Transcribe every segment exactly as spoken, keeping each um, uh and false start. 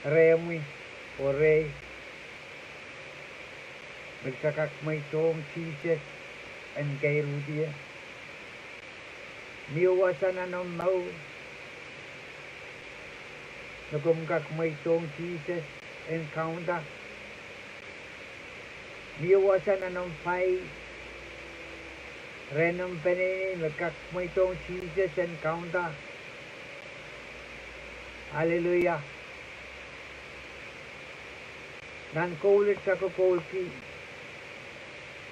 Rehmwi oh rehi, me kita kak mweidohng Sises en keiruhdi ie. Mie wasa nan omw mour me komw kak mweidohng Sises en kaunda? Mie wasa nan omw pai, rehn omw peneinei me kak mweidohng Sises en kaunda? Aleluia. Nan koul et kokoulki,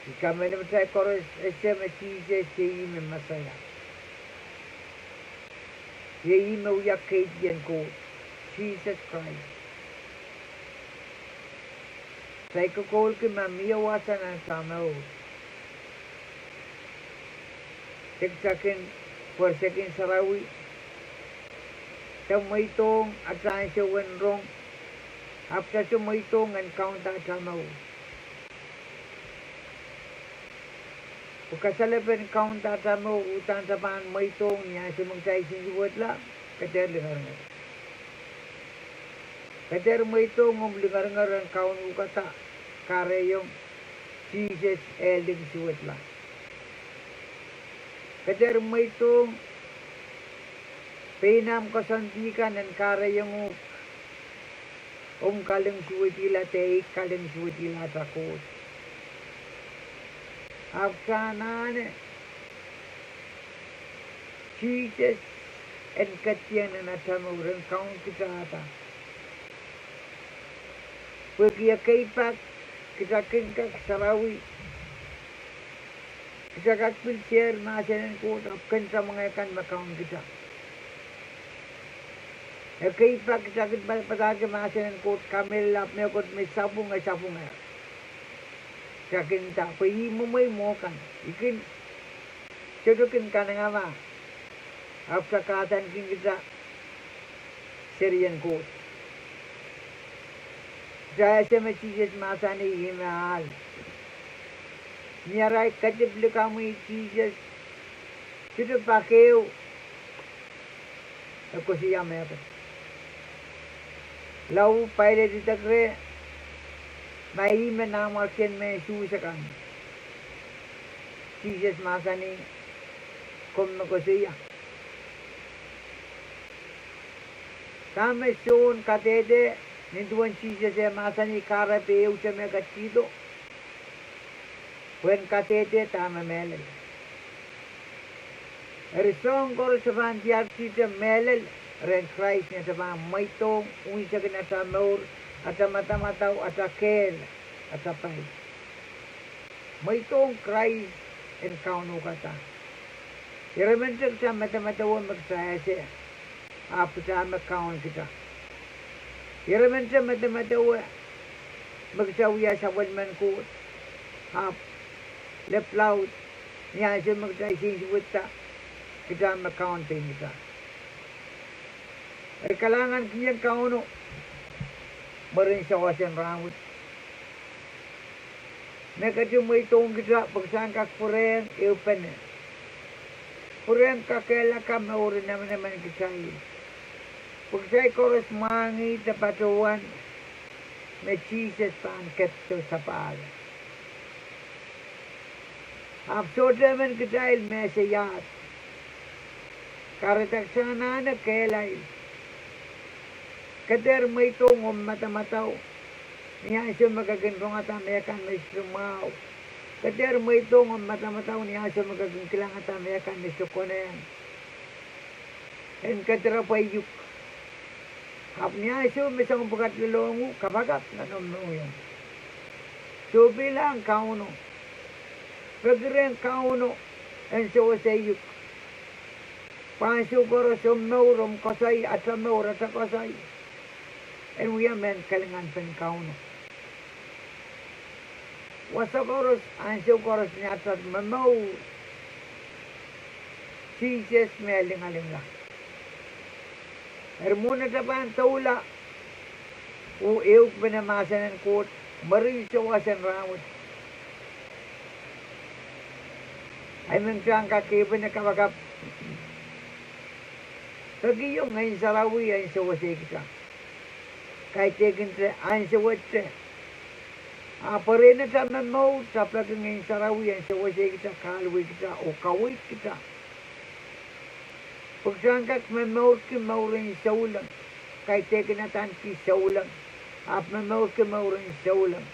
I kamehlele kitail koaros ese me Sises iei ih me Mesaia. Iei ih me wia keidien Koht, Sises Krais. Kitail kokoulki ma mie wasa nan atail mour, de kita kin pwerisek en sarawi, de mweidohng atail ansou en rong, ahpw kita sohte mweidohng en kaunda atail mour. Pwe kasalepen kaunda atail mour uhdahn kita pahn mweidohng ni ansou me kitail nsensuwedla, ke dehr lingeringer. Ke dehr mweidohng omw lingeringer en kaunopkada, kahrehiong Sises eh lingsuwedla. Ke dehr mweidohng pein ahmw koasoandi kan en kahrehiong uhk omw kalingsuwedihla de ei kalingsuwedihla atail Koht. Ahpw kita anahne Sises en ketieng nan atail mour, en kaun kitahda. Pwehki ekei pak kita kin kak sarawi, kita kak pil sehr mahsen en Koht, ahpw ken kita mwenge kan me kaun kita. Ekei pak kita kin padahki mahsen en Koht, kamehlele, ahpw mehkot me sapwung, e sapwung. Kita kin nda pwe ih mwomwei mwo kan, I kin sohte kin kanengamah, ahpw kita kahdaneki kita serien Koht. Kita ese me Sises mahsanih ih me ahl. Ni arail ketip likamwih Sises, sohte pak ehu e koasoia mehkot. Lao Pailet idek reh ma ih me nanmwarkien mehn Suhs akan. Sises mahsanih, komw me koasoia. Dahme Sohn kadehde nin duwen Sises eh mahsanih kahrepe ehute me e ketihdo? Pwehn kadehde dahme mehlel. Eri soahng koaros e pahn diarkihte mehlel rehn Krais ni atail pahn mweidohng unsekin atail mour, atail madamadau, atail kehl, atail pai. Mweidohng Krais en kaunopkada. Ire men kita medemedewe me kita ese, ahpw kita me kaun kita. Ire men kita medemedewe me kita wia sapwellimen Koht, ahpw lepwulaud ni ansou me kita nsensuwedda, kita me kaun pein kita. Eri kalahngan kihong Kauno mwurin sawas en rahnwet me ketin mweidohng kita pwe kita en kak pwurehng ehupene, pwurehng kakehlaka mouren emenemen kitail, pwe kitail koaros mwahngih de patohwan me Sises pahn ketido sapahl. Ahpw sohte emen kitail me ese iahd. Kahrehda kita anahne kehlail. Ke dehr mweidohng omw madamadau ni ansou me ke kin rongada mehkan me sohte mwahu. Ke dehr mweidohng omw madamadau ni ansou me ke kin kilangada mehkan me sohte konehng. En kedirepwe uhk. Ahpw ni ansou me soahng pwukat lelohng uhk, kapakap nan omw mohngiong. Soh, pilahng Kauno. Peki rehn Kauno en sewese uhk. Pwe ansou koaros omw mour, omw koasoi, atail mour, atail koasoi, en wia mehn kalinganpen Kauno. Wasa koaros, ansou koaros ni atail momour, Sises me lingalingla. Eri mwohn atail pahn doula oh ehukipene mahsen en Koht mwurin sawas en rahnwet, I men kita en kak ehupene kapakap. Pekihong Ngehn Sarawi en sewese kita. kaidehkin te ansou wet te. Ahpw erein atail momour, tapwliki Ngehn Sarawi en sewesei kita, kahluwa kita oh kaweid kita. Pwe kita en kak momourki mour en souleng, kaidehkin adaneki souleng, ahpw momourki mour en souleng.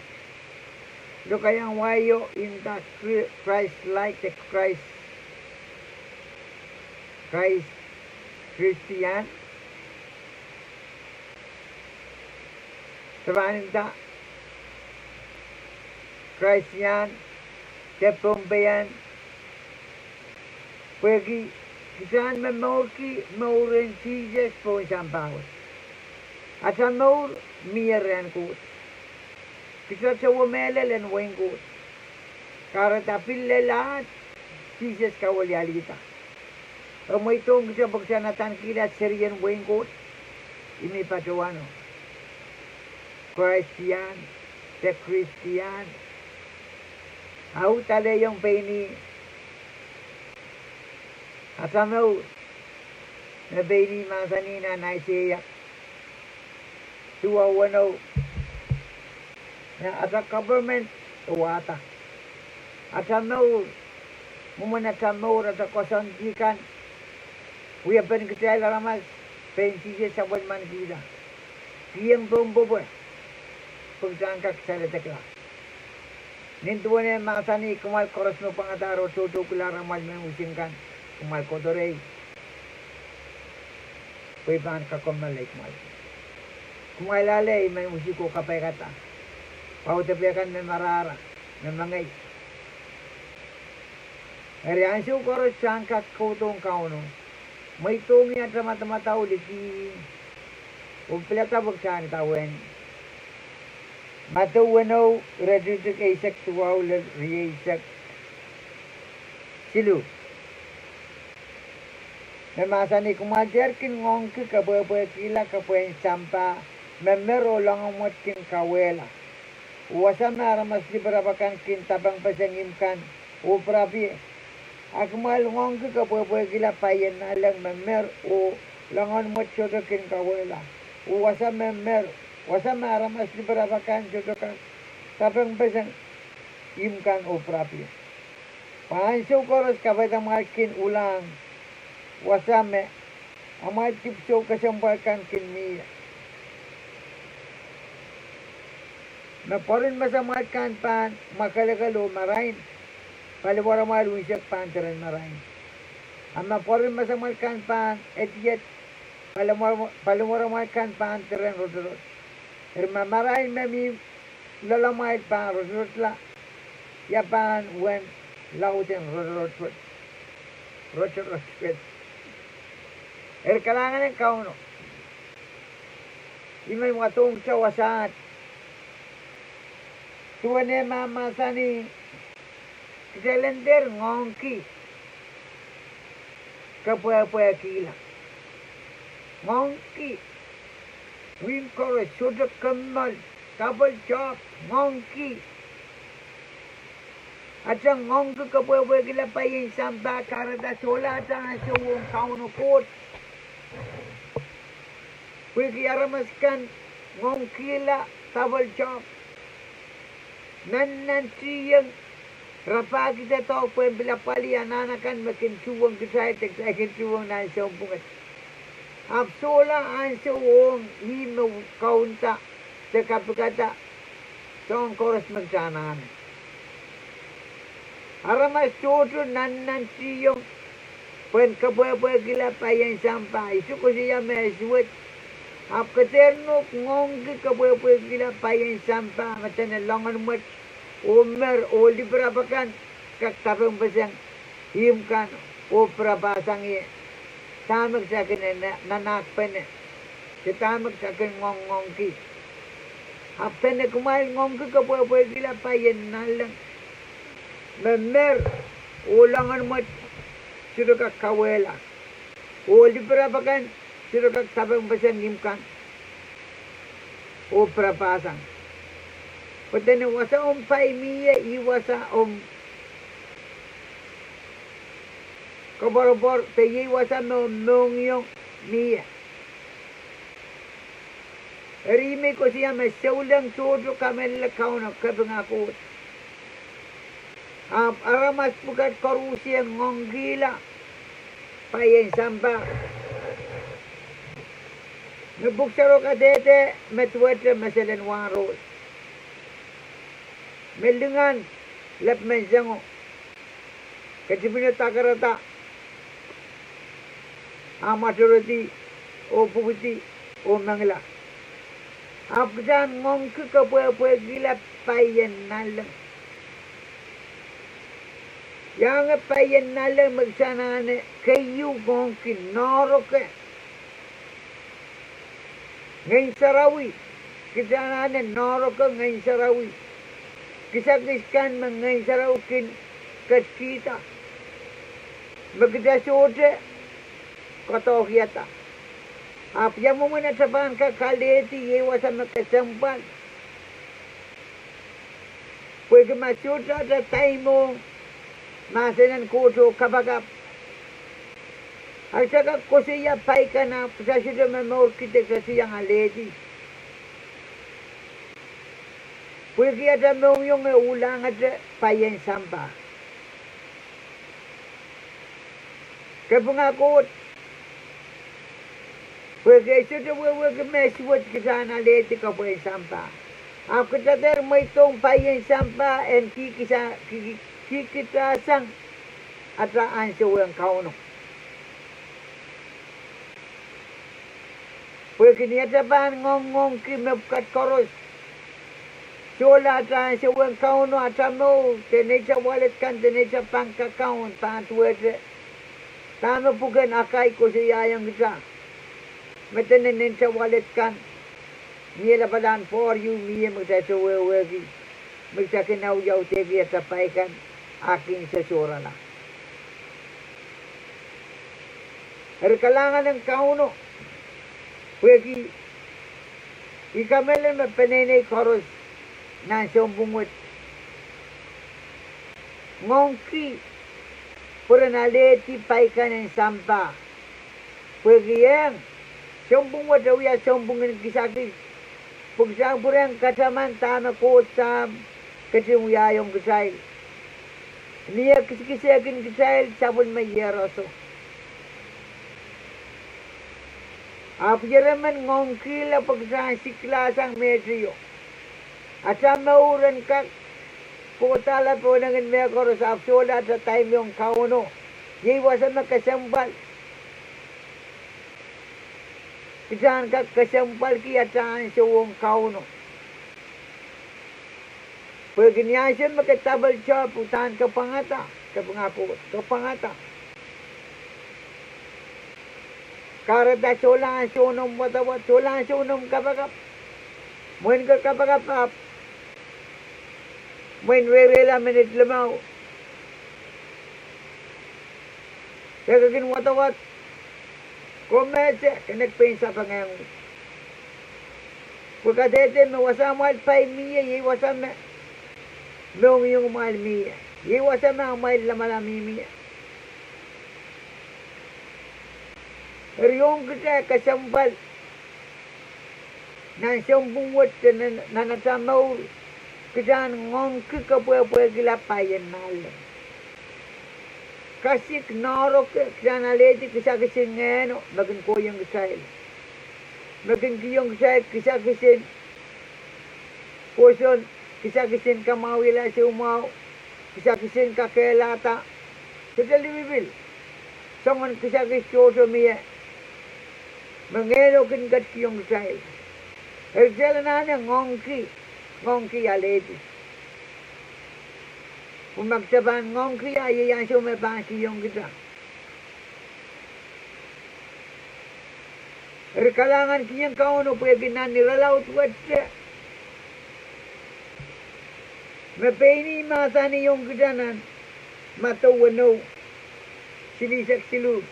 Lokaiahn wai o inda Chri-, Christ-like, de Christ, Christ, Christian. Sohte pahn inda Christian, de Pohnpeian, pwehki kita en momourki mour en Sises pohn sampah wet. Atail mour mie rehn Koht. Kita sohte mehlel en wehin Koht. Kahrehda pil lel ahd Sises kawilialihda. E mweidohng kita pwe kita en adanekihla serien wehin Koht. Ih me patohwano. Christian, de Christian. Audalehiong pein ih. Atail mour, me pein ih mahsanih nan Aiseia duwau weneu, me atail government e wahda. Atail mour, mwomwen atail mour, atail koasoandi kan, wiepen kitail aramas, pein Sises sapwellimanikihda. Kihong pohn pwopwe, pwe kita en kak saledekla. Nin duwen e mahsanih, kumwail koaros me pwangadahr oh toutoukihla amwail mehn wisik kan, kumwail kohdo rehi, pwe I pahn kakommoalki kumwail. Kumwail ale I men wisik oh kapaiada pwaudepe kan me marahra, me mengei. Eri ansou koaros kita en kak kohdohng Kauno, mweidohng ih atail madamadau, liki, oh pilada pwe kita en idawehn. Madiu weneu, iretikitik eisek duwau lel rieisek siluh, me mahsanih, kumwail dehr kin ngoangki kepwehpwehkihla kepwehn sampah me mer oh loangen wet kin kauwehla, oh wasa me aramas lipirap akan kin dapengpeseng ihmw kan oh pirapie. A kumwail ngoangki kepwehpwehkihla paien nanleng me mer oh loangen wet sohte kin kauwehla, oh wasa me mer, wasa me aramas lipirap akan sohte kak dapengpeseng ihmw kan oh pirapie. Pwe ansou koaros kapehdamwail kin ulahng wasa me amwail dipwisou kesempwal kan kin mie. Me pwoaren masamwail kan pahn mwakelekel oh marain, paliwaramwail unsek pahn diren marain. A me pwoaren masamwail kan pahn edied, paliwar-, paliwaramwail kan pahn diren rotorot. Eri ma marain me mih loalamwail pahn rotorotla, ia pahn wen lauden rotorot wet? Rotorot wet. Eri kalahngan en Kauno, I men wadohng kita wasaht, duwen e mahmahsanih, kitail en dehr ngoangki kepwehpwehkihla. Ngoangki. Wehin koaros sohte kommoal, double job, ngoangki. Atail ngoangki kepwehpwehkihla paien sampah, kahrehda sohla atail ansou ong Kauno Koht. Pwehki aramas kan ngoangkihla double job. Nannantihong rapahki doadoahk pwehn pil apwalih anahn akan me kin tuhwong kitail, de kitail kin tuhwong nan sounpwong wet. Ahpw sohla ansou ong ih me kaunda de kapikada soahng koaros me kita anahne. Aramas tohto nannantihong pwehn kepwehpwehkihla paien sampah. I soh koasoia me suwed. Ahpw ke dehr nohk ngoangki kepwehpwehkihla paien sampah me dene loangen mwet, oh mer, oh lipirap akan kak dapengpeseng ihmw kan oh pirapahsang ie. Dahme kita kin na-, nanahkpene, de dahme kita kin ngoangngoangki. Ahpw dene kumwail ngoangki kepwehpwehkihla paien nanleng me mer, oh loangen mwet sohte kak kauwehla, oh lipirap akan sohte kak dapengpeseng ihmw kan oh pirapahsang. Pwe dene wasa omw pai mie, ih wasa omw koapworopwor, de iei wasa me omw mohngiong mie. Eri me I koasoia me souleng tohto kamehlele Kauno, kapinga Koht. Ahpw aramas pwukat koaros e ngoangkihla paien sampah. Me Pwuhk Sarawi kadehde me duwehte meselen wahnrohs, me lingan lepin menseng o, ketipino dakarada, ahmw atoredi, oh pwupwudi, oh mengila. Ahpw kitail en ngoangki kepwehpwehkihla paien nanleng. Iange paien nanleng me kitail anahne keieu ngoangki noaroke Ngehn Sarawi. Kitail anahne noaroke Ngehn Sarawi. Kisakis kan me Ngehn Sarawi kin ketkihda, me kitail sohte koadoahkiada. Ahpw ia mwomwen atail pahn kak alehdi iei wasa me kesempwal? Pwehki ma sohte atail daimwong mahsen en Koht oh kapakap, atail kak koasoia pai kan ahpw kitail sohte momourki de kitail sohte iang alehdi. Pwehki atail mohngiong e uhlangete paien sampah. Kapinga Koht, pwehki e sohte wehwehki me suwed kitail en alehdi kepwehn sampah. Ahpw kitail dehr mweidohng paien sampah en kihkita, kihkitahsang atail ansou ong Kauno. Pwehki ni atail pahn ngoangngoangki mepwukat koaros, solahr atail ansou ong Kauno, atail mour de neitail wallet kan de neitail bank account pahn duwehte dahme pwuken Akai koasoiaiong kitail, me dene neitail wallet kan mie lapalahn pwoar ieu mie me kitail sohte wehwehki, me kitail kin audaudki atail pai kan, a kin sohte sohrala. Eri kalahngan en Kauno, pwehki I kamehlele me peneinei koaros nan sounpwong wet ngoangki pwe ren alehdi pai kan en sampah. Pwehki eng, sounpwong wet e wia sounpwong en kisakis, pwe kitail pwurehng kataman dahme Koht Sahm ketin wiahiong kitail. Ni e kiskisehkin kitail sapwellime ieroso. Ahpw ieremen ngoangkihla pwe kitail en siklahsang meteio. Atail mour en kak pwodahla pohnengen mehkoaros ahpw solahr atail daimwong Kauno. Iei wasa me kesempwal. Kitail en kak kesempwalki atail ansou ong Kauno. Pwehki ni ansou me ke double job, uhdahn ke pwangada, kapinga Koht, ke pwangada. Kahrehda solahr ansou noumw wadawad, solahr ansou noumw kapakap. Mwein ke kapakap ahpw mwein reireila minit limau, ke kin wadawad, komw ese, ke nek pein sapengehng uhk. Pwe kadehde me wasa amwail pai mie, iei wasa me mohngiongimwail mie, iei wasa me amwail lamalam mihmi ie. Eri ong kitail kesempwal nan sounpwong wet de nan, nan atail mour, kitail en ngoangki kepwehpwehkihla paien nanleng. Kasik noaroke kitail en alehdi kisakisin Ngehno me kin kohieng kitail, me kin kihong kitail kisakisin pwoson, kisakisin kamwahwihala soumwahu, kisakisin kakehlahda, sohte lipilipil, soangen kisakis tohto mie me Ngehno kin ketikihong kitail. Eri kitail anahne ngoangki, ngoangki alehdi. Pwe ma kitail pahn ngoangki, a iei ansou me pahn kihong kitail. Eri kalahngankihong Kauno pwehki nan irelaud wet me pein ih mahsanihong kitail nan Madiu weneu, silihsek siluh,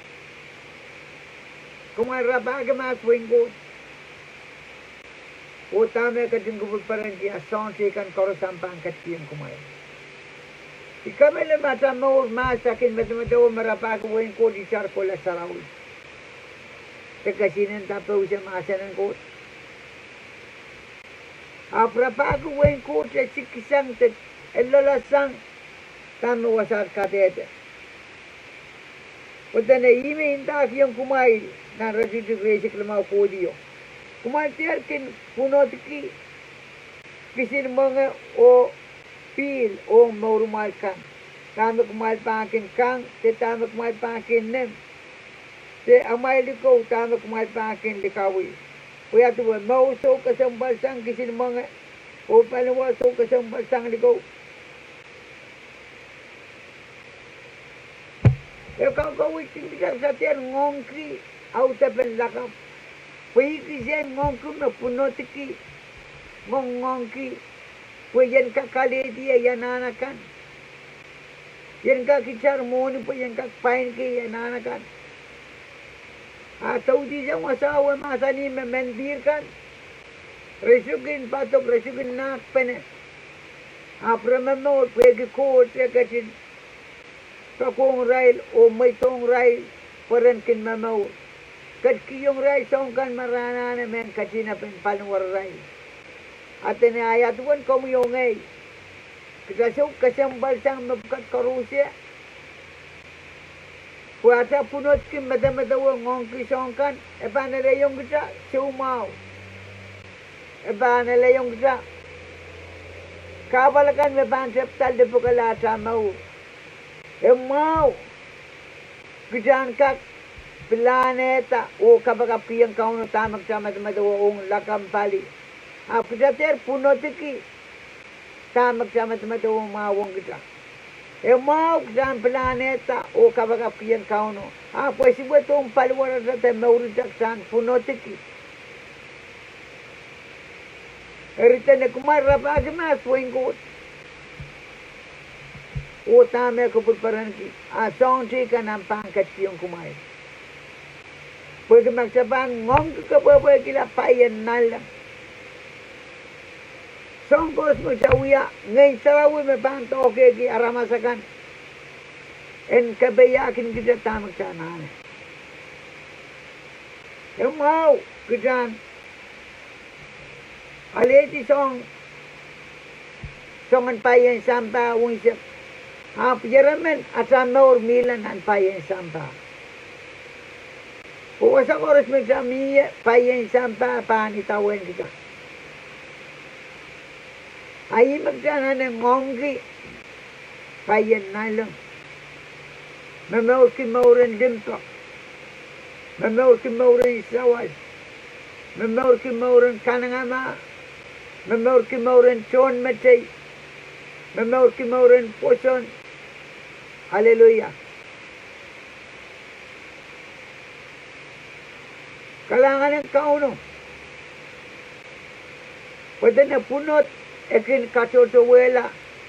kumwail rapahki mahs wehin Koht, oh dahme ketin kupwurperenki, a soahng teikan koaros ahpw pahn ketikihong kumwail. I kamehlele me atail mour mahs e kin medemedewe me rapahki wehin Koht itar kohla sarawi, de kesihnen dapouse mahsen en Koht. Ahpw rapahki wehin Koht e siksang de e loalosang dahme wasaht kadehde. Pwe dene ihme I ndahkihong kumwail nan iretikitik rieisek limau kohdihdo, kumwail dehr kin pwunodki kisin mwenge oh pihl ong mouramwail kan, dahme kumwail pahn kin kang, de dahme kumwail pahn kin nim, de amwail likou, dahme kumwail pahn kin likawih. Pwe ia duwe, mour sou kesempwalsang kisin mwenge, oh paliwar sou kesempwalsang likou? E kaukaweid kin kitail dehr ngoangki audepen lakapw. Pwe I kihsang ngoangki me pwunodki, ngoangngoangki, pwe I en kak alehdi ei anahn akan. I en kak itar mwohni pwe I en kak pwainki ei anahn akan. A soudisang wasao e mahsanih me menpihr kan, re sohte kin padok, re sohte kin nahkpene. Ahpw re momour pwehki Koht e ketin poakohng irail oh mweidohng irail pwe ren kin momour. Ketikihong irail soahng kan me re anahne mehn ketihnepen paliwar irail. A dene ia duwen komwi oh ngehi? Kita sou kesempwalsang mepwukat koaros? Pwe ata pwunodki medemedewe, ngoangki soahng kan, e pahn elehiong kita soumwahu. E pahn elehiong kita kahpwal akan me pahn tepda lipwekala ata mour. E mwahu kita en kak pilahnehda oh kapakapkihong Kauno dahme kita medemedewe ong lakapw pali. Ahpw kita dehr pwunodki dahme kita medemedewe mwahu ong kita. E mwahu kita en pilahnehda oh kapakapkihong Kauno, ahpw e suwedohng paliwarata de mourita kita en pwunodki. Eri dene kumwail rapahki mahs wehin Koht oh dahme e kupwurperenki, a soahng teikan ahpw pahn ketikihong kumwail. Pwehki ma kita pahn ngoangki kepwehpwehkihla paien nanleng, soahng koaros me kita wia, Ngehn Sarawi me pahn doadoahngki aramas akan en kepeiahkin kita dahme kita anahne. E mwahu kita en alehdi soahng, soangen paien sampah unsek. Ahpw ieremen ata mour mihla nan paien sampah. Pwe wasa koaros me kita mie, paien sampah pahn idawehn kita. A ih me kita anahne ngoangki paien nanleng, momourki mouren limpoak, momourki mouren sawas, momourki mouren kanengamah, momourki mouren tohnmetei, momourki mouren pwoson. Aleluia. Kalahngan en Kauno. Pwe dene pwunod e kin katohtowehla,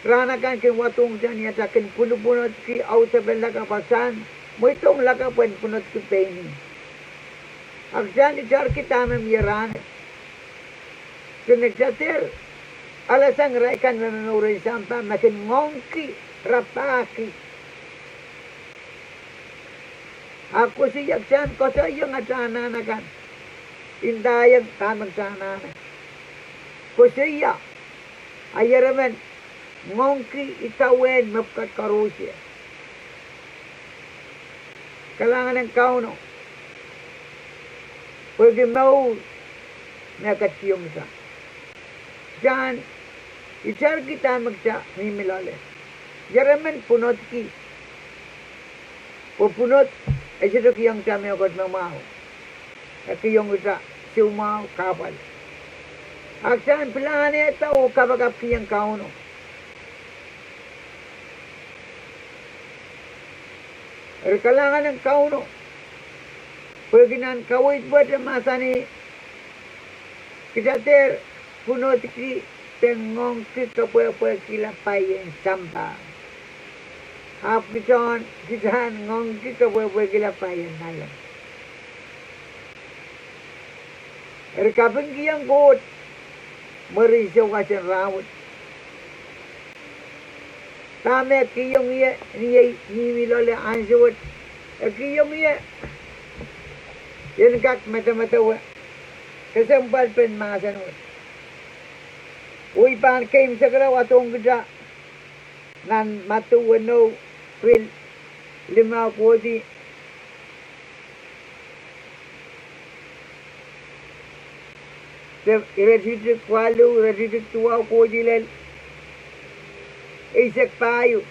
rahn akan kin wadohng kita ni ata kin pwunopwunodki audepen lakapw, a kita en mweidohng lakapw en pwunodki pein ih. A kita en itarki dahme mie rahnwet. Dene kita dehr alasang irail kan me momouren sampah me kin ngoangki, rapahki. A koasoia kita en koasoiong ata anahn akan, ndahiong dahme kita anahne. Koasoia, a ieremen ngoangki idawehn mepwukat koaros. Kalahngan en Kauno, pwehki mour me ketikihong kita. Kita en itarki dahme kita mihmi loale. Ieremen pwunodki. Pwe pwunod e sohte kihong kita mehkot me mwahu. E kihong kita soumwahu, kahpwal. A kita en pilahnehda oh kapakapkihong Kauno. Eri kalahngan en Kauno, pwehki nan kaweid wet e mahsanih, kita dehr pwunodki de ngoangki kepwehpwehkihla paien sampah. Ahpw kita en, kita en ngoangki kepwehpwehkihla paien nanleng. Eri kapingkihong Koht mwurin souwas en rahnwet. Dahme e kihong ie ni ei mihmi loale ansou wet, e kihong ie en kak medemedewe kesempwalpen mahsen wet. Oh I pahn keimwseklahng wadohng kita nan Madiu weneu, pil limau kohdi, iretikitik waluh, iretikitik duwau kohdi lel eisek pahieu.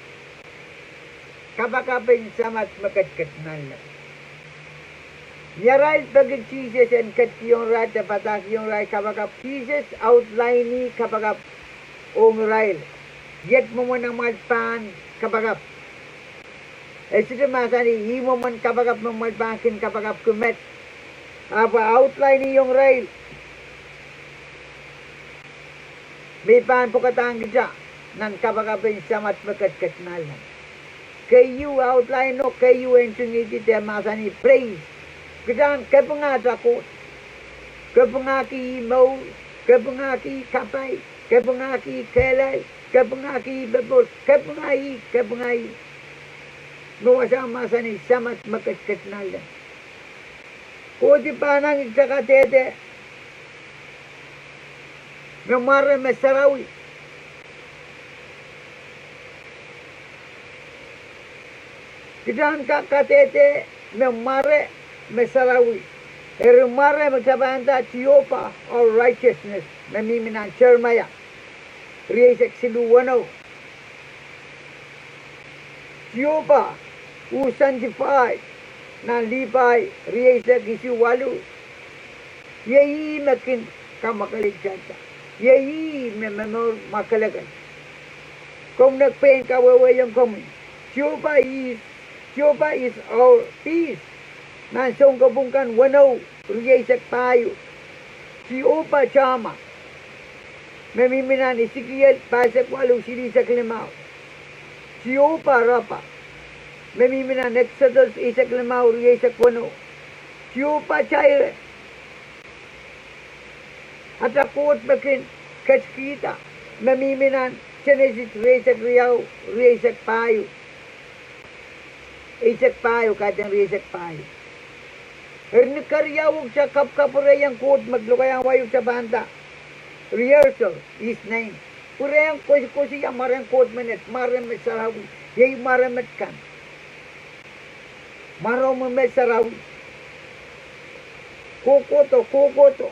Kapakap en Samat me ketiket nanleng. Ni arail peki Sises en ketikihong irail de padahkihong irail kapakap, Sises outline ih kapakap ong irail. Iet mwomwen amwail pahn kapakap. E sohte mahsanih ih mwomwen kapakap me amwail pahn kin kapakapki met. Ahpw e outline ih ong irail me I pahn pwukadahng kita nan kapakap en Samat me ketiket nanleng. Keieu outline o keieu e ntingihdi de mahsanih praise. Kita en kapinga ata Koht. Kapingahki ih mour, kapingahki ih kapai, kapingahki ih kehlail, kapingahki ih popohl, kapinga ih, kapinga ih. Me wasa mahsanih Samat me ketiket nanleng. Kohdi pahnangih kita kadehde me mware me sarawi. Kita en kak kadehde me mware me sarawi. Eri mware me kita pahn nda Jiopa, our righteousness, me mihmi nan Seremaia rieisek siluh weneu. Jiopa who sanctified nan Lipai rieisek isuh waluh. Iei ih me kin kamwakelei kitailda. Iei ih me momour mwakelekel. Komw nek pein kawehwehiong komwi, Jiopa is, Jiopa is our peace. Nan Sounkopwung kan weneu rieisek pahieu. Jiopa Sama, me mihmi nan Esekiel pahisek waluh silihsek limau. Jiopa Rapa, me mihmi nan Eksodos eisek limau rieisek weneu. Jiopa Jaire, ata Koht me kin ketikihda, me mihmi nan Senesis rieisek riau, rieisek pahieu. Eisek pahieu, kaidehn rieisek pahieu. Eri ni keriau kita kapwkapwurehiong Koht me lokaiahn wai, kita pahn nda rehearsal his name. Pwurehng koasokoasoia mwaren Koht menet, mware me sarawi. Iei mware met kan. Mwaromwi me sarawi. Kohkohdo, kohkohdo.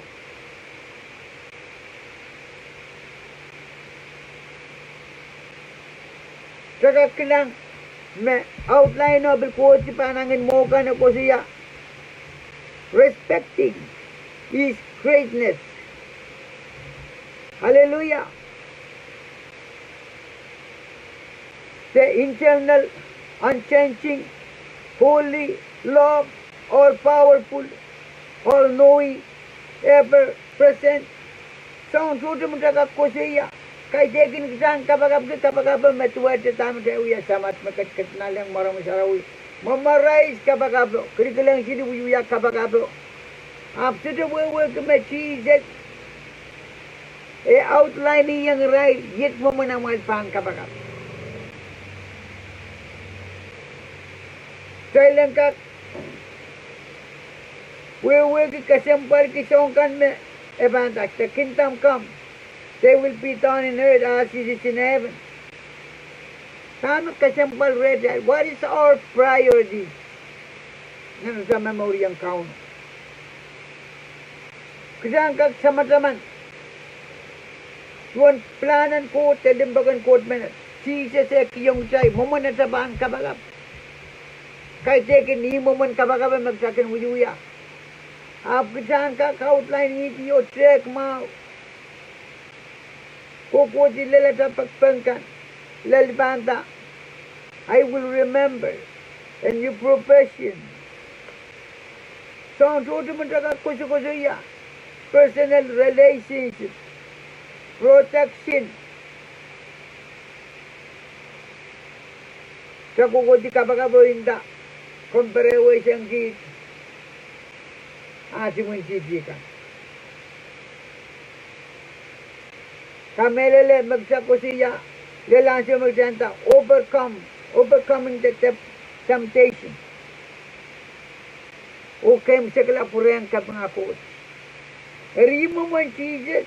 Kita kak kilang me outline o pil kohdi pahnangin mwo kan e koasoia respecting his greatness. Hallelujah. The eternal, unchanging, holy, love, all powerful, all knowing, ever present. Soahng tohto me kita kak koasoia, kaidehkin kita en kapakapki kapakap me duwehte dahme kita wia, Samat me ketiket nanleng, mware me sarawi. Memorize kapakap o, kilkilengiseli wiewia kapakap o. Ahpw sohte wehwehki me Sises e outline iong irail iet mwomwen amwail pahn kapakap. Kitail en kak wehwehki kesempwalki soahng kan me e pahn nda, the kingdom come, thy will be done in earth as it is in heaven. Dahme kesempwal rehtail? What is our priority? Nan ata momouriong Kauno, kita en kak tamataman duwen pilahn en Koht de limpoak en Koht menet. Sises e kihong kitail mwomwen ata pahn kapakap. Kaidehkin ih mwomwen kapakap me kita kin wiewia. Ahpw kita en kak outline ih, oh tehk mwahu, kohkohdi lel ata pekipek kan, lel pahn nda, I will remember a new profession. Soahng tohto me kita kak koasokoasoia, personal relationship, protection. Kita kohkohdi kapakap o nda, komw perehwei sangkihd ah, simwintihti kan. Kamehlele me kita koasoia, lel ansou me kita nda overcome, overcoming the temp-, temptation, oh keimwsekla pwurehng kapinga Koht. Eri ih mwomwen Sises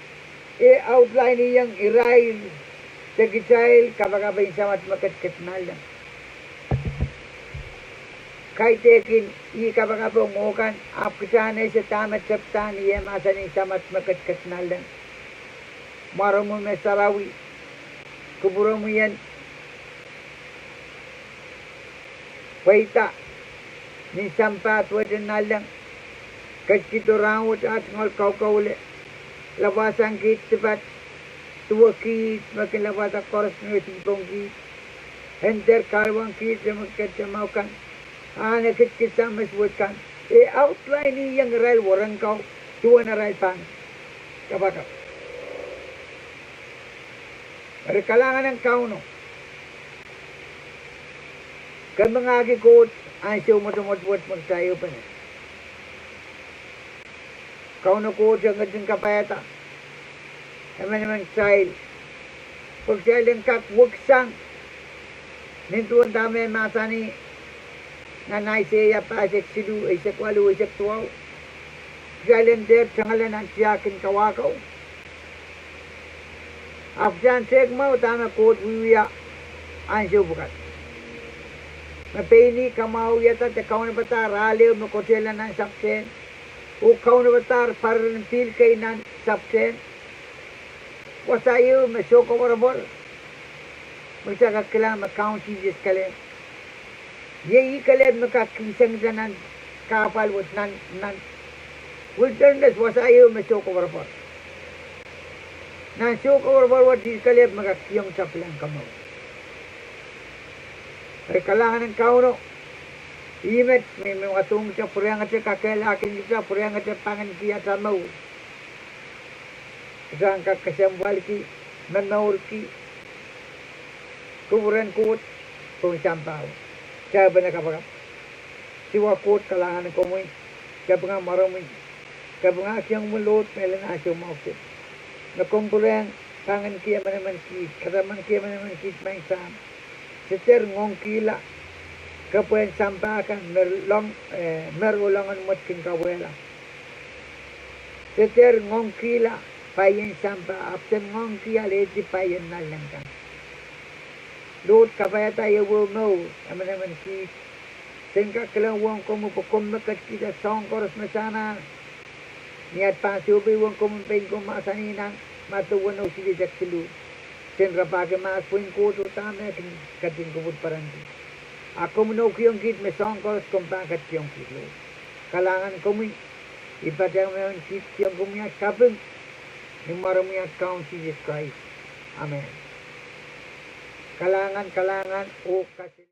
E outline-iong irail de kitail kapakap en Samat me ketiket nanleng. Kaidehkin ih kapakap ong mwo kan, ahpw kitail en ese dahme tepda ni eh mahsanih Samat me ketiket nanleng. Mwaromwi me sarawi, kupwuromwi en pweida nin sampah duwehte nanleng, ketikihdo rahnwet ah tungoal kaukaule, lapwasang kiht dipat, duwe kiht me kin lapwada koaros me dihpong kiht, en dehr kahluwang kiht me ketiket mwahu kan, ahn ekidikid sang me suwed kan. E outline-iong irail weren kau, duwen arail pahn kapakap. Eri kalahngan en Kauno. Ke mengahki Koht ansou mwotomwot wet me kitail ehupene. Kauno Koht, e ketin kapaiada emenemen kitail pwe kitail en kak weksang nin duwen dahme mahsanih nan Aiseia pahisek siluh, eisek waluh, eisek duwau. Kitail en dehr tengala nan tiahk en kawahko. Ahpw kitail en tehk mwahu dahme Koht wiewia ansou pwukat. Me pein ih kamwahuiada de kaunopada rahnwet me kotehla nan sapwtehn, oh kaunopada pariren pihl kei nan sapwtehn. Wasa ieu me soukoapworopwor, me kitail kak kilang me Kaun Sises kelehpw. Iei ih kelehpw me kak kihsengda nan kahpwal wet nan, nan wilderness, wasa ieu me soukoapworopwor. Nan soukoapworopwor wet ih kelehpw me kak kihong kitail pilahnkomour. Eri kalahngan en Kauno, ih met me, me wadohng kitail, pwurehngete kakehlakihong kitail, pwurehngete pangenkihda mour. Kitail en kak kesempwalki, momourki kupwuren Koht pohn sampah wet. Kitail ehupene kapakap. Siwa Koht, kalahngan komwi, kapinga mwaromwi, kapingahkiong komwi Lord mehlel ansou mwahu kiset, me komw pwurehng pangenki emenemen kiht, katamanki emenemen kiht, Maing Sahm. Se dehr ngoangkihla kepwehn sampah kan me, eh, me rolohng en mwet kin kauwehla. Se dehr ngoangkihla paien sampah, ahpw se ngoangki alehdi paien nanleng kan. Lord, kapaiada ehuehu mour emenemen kiht. Sen kak kilang uhwong komwi pwe komw me ketikihda soahng koaros me se anahne. Ni at pahn sohpeiong komwi, pein komw mahsanih nan Madiu weneu silihsek siluh, sen rapahki mahs pwehn Koht oh dahme e kin ketin kupwurperenki. A komw inoukihong kiht me soahng koaros komw pahn ketikihong kiht, Lord. Kalahngan komwi, I patehng emenemen kiht kihong komwi at kaping, ni mwaromwi at Kaun Sises Krais. Amen. Kalahngan, kalahngan oh kas-